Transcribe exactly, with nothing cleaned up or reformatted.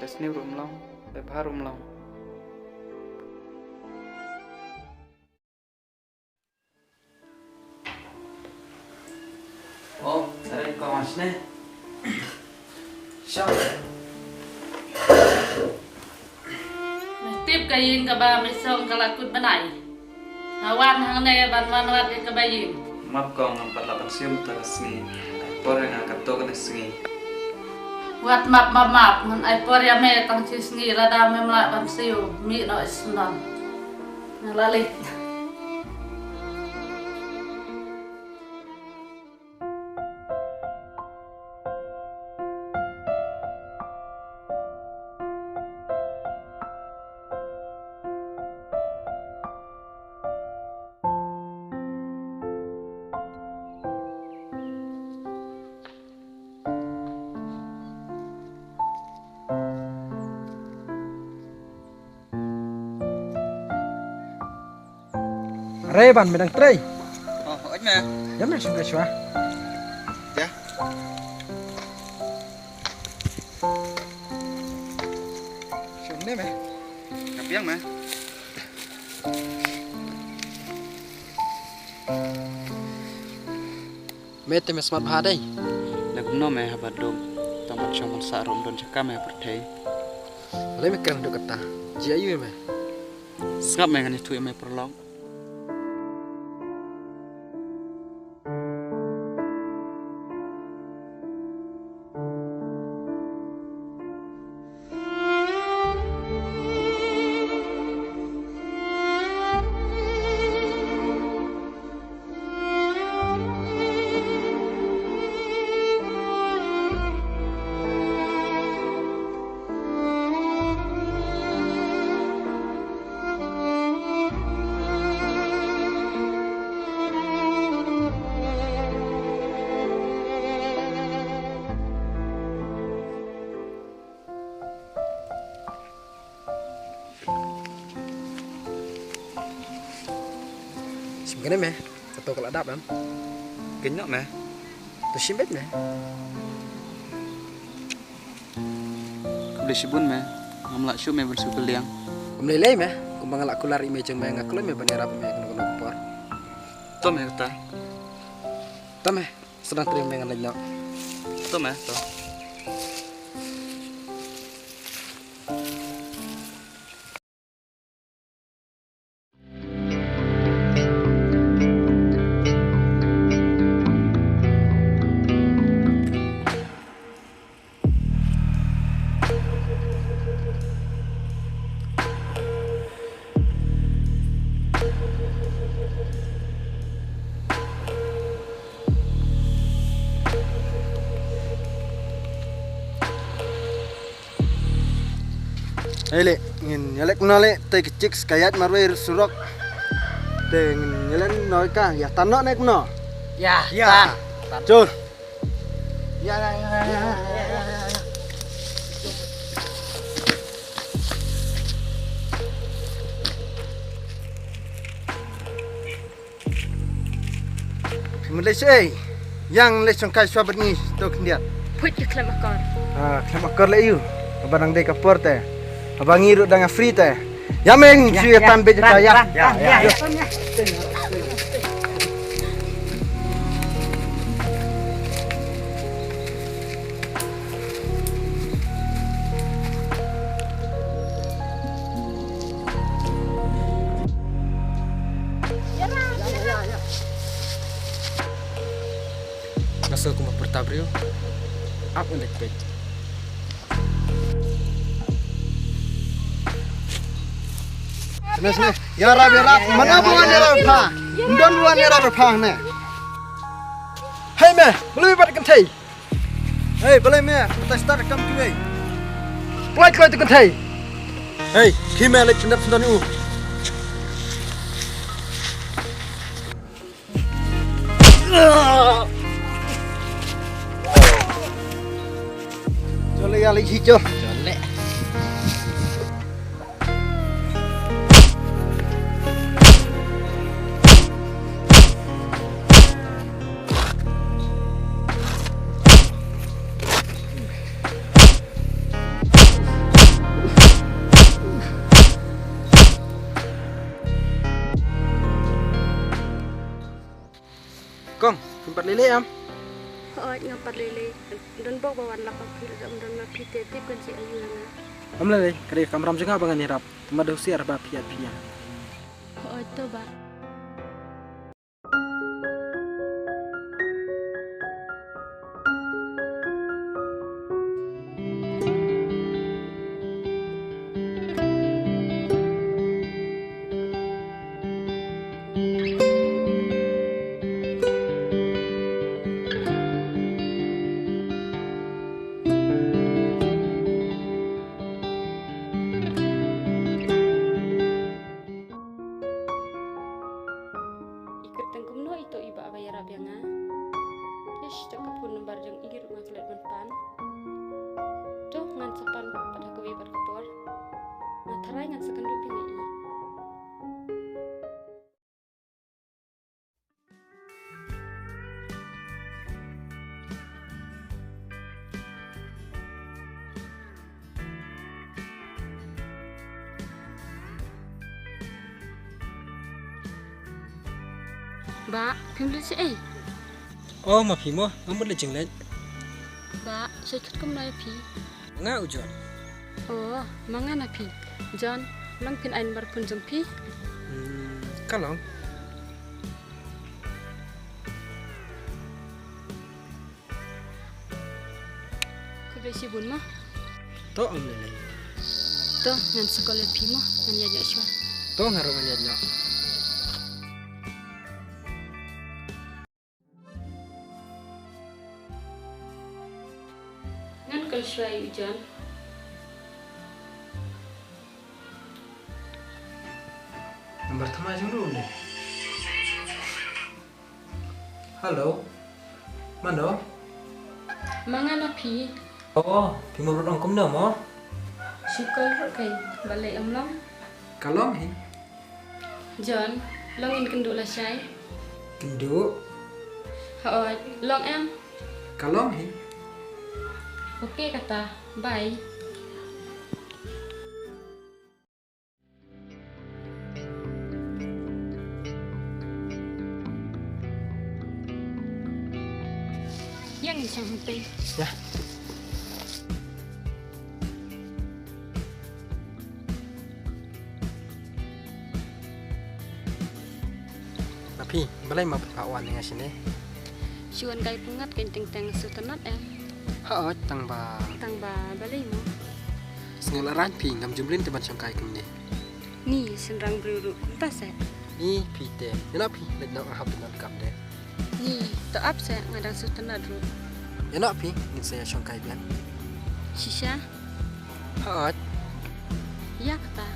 Sniew ruh ym long, bha ruh ym long. Oh, trai ko mas ne. Shong. Me tip ka ïing kaba me shong ka la kut bnai. Nga wan hangne ban wan wad ïa kaba ïing. Map ko, ngam pat lah ban siew mynta ka sngi. Ai por ïa nga katto katne sngi. Wat map map map, ngan ai por ïa me tang shi sngi, lada mem lah ban siew, mih noh i syndon. Nga la leit. Re ban, me dang trei? Oh, oi me. Ïa me, shu shuwa. Ïa. Shu ne me. Ka biang me. Me te me smat bha dei. Leh kumno me haba duk tang ban shong ban sah ruh ym don jaka me ha pyrthei. Balei me kren haduh katta? Jia aïu ïa me? Sngap me, ngan ïathuh ïa me paralok. Shim kane me, kato ka la dap em. Kynnoh me. To shim beit me. Khublei shibun me, ngam lah shuh me ban shu kylliang. Ym lei lei me, kumba nga la kular ïa i mei jong me nga kloi me ban ïarap ïa me kano kano ka por. To me kata. To me, sdang trei me, ngan leit noh. To me, to. Ei leh, ngin ïaleh kumno leh, te ka chicks ka ïaid marwei surok. Te ngin ïaleh kumno ka, ïa tan noh ne kumno? Ïa, ïa tan. Chul. Ïa, ïa, ïa. Phi mut leit shaei? Ïa ngan leit shongkai shuwa bad ngi to khyndiat. Phuit ki khlem akor. Ah, khlem akor leh ïu. Haba dang dei ka por te. Haba ngi ruh dang free te. Ïa me, ngi shu ïa tan beit ïa ka ïa. Nga sngew kumba pyrta briew. Ap ngan leit peit. Sne, sne. Ïarap, ïarap. Mana buan ïarap pha. Ndon buan ïarap pha ne. Hei me, balei me bat kynthei? Hei, balei me? Utai start kam kiwei. Kloi, kloi tu kynthei. Hei, khi me leit kyndap sendon u. Jole ya lagi hijau. Jole. Kong, phin pat lei lei em? Hooid, nga pat lei lei. Don bok ba wan lap ma phi, lada ym don ma phi te tip kan shu ïa nga. Ym lei lei, ka dei ka kamram jong nga ba ngan ïarap. Tangba da husiar ba phi ïaid phi ïa. Hooid to bah. I kyrteng kumno ito i bah ba ïarap ïa nga? Ish, to ka phone number jong i ruh nga klet ban pan. To ngan sa pan pat ha kawei pat ka por. Nga tharai ngan sa kynduh beit ïa i. Bah, phim leit shaei? Oh, ma phi mo, ngam mut leit jingleit. Bah, shait khat kumno ïa phi? Nga u John. Oh, ma nga na phi. John, long phin ai number phone jong phi? Hmm, ka long. Khublei shibun mo. To ym lei lei. To ngan sa call ïa phi mo, ngan ïaid noh shuwa. To nga ruh ngan ïaid noh. Ngan call shuwa ïa u John. Number thymmai jong u ne. Hello. Mano? Ma nga na phi. Oh, phi mut ruh ong kumno mo? Shu call ruh kai, balei ym long? Ka long hi. John, long ngin kynduh lashai. Kynduh? Hooid, long em? Ka long hi. Okay kata, bye. Ïa ngin shong hangtei. Ïa. Ma phi, balei ma phi phah wan ïa nga shane? Shu wan kai pyngngad, keiñ teng teng sngewtynnat em. Hooid, tang ba. Tang ba balei mo? Sngewlehrain phi, ngam ju mlien te ban shong kai kumne. Ni, shynrang briew ruh kumta seh. Ni phi te, ïa noh phi, leit noh, nga hap leit noh kam de. Ni, to ap seh, nga dang sngewtynnat ruh. Ïa noh phi, ngin sa ïa shong kai biang. Shisha? Hooid. Ïa kata,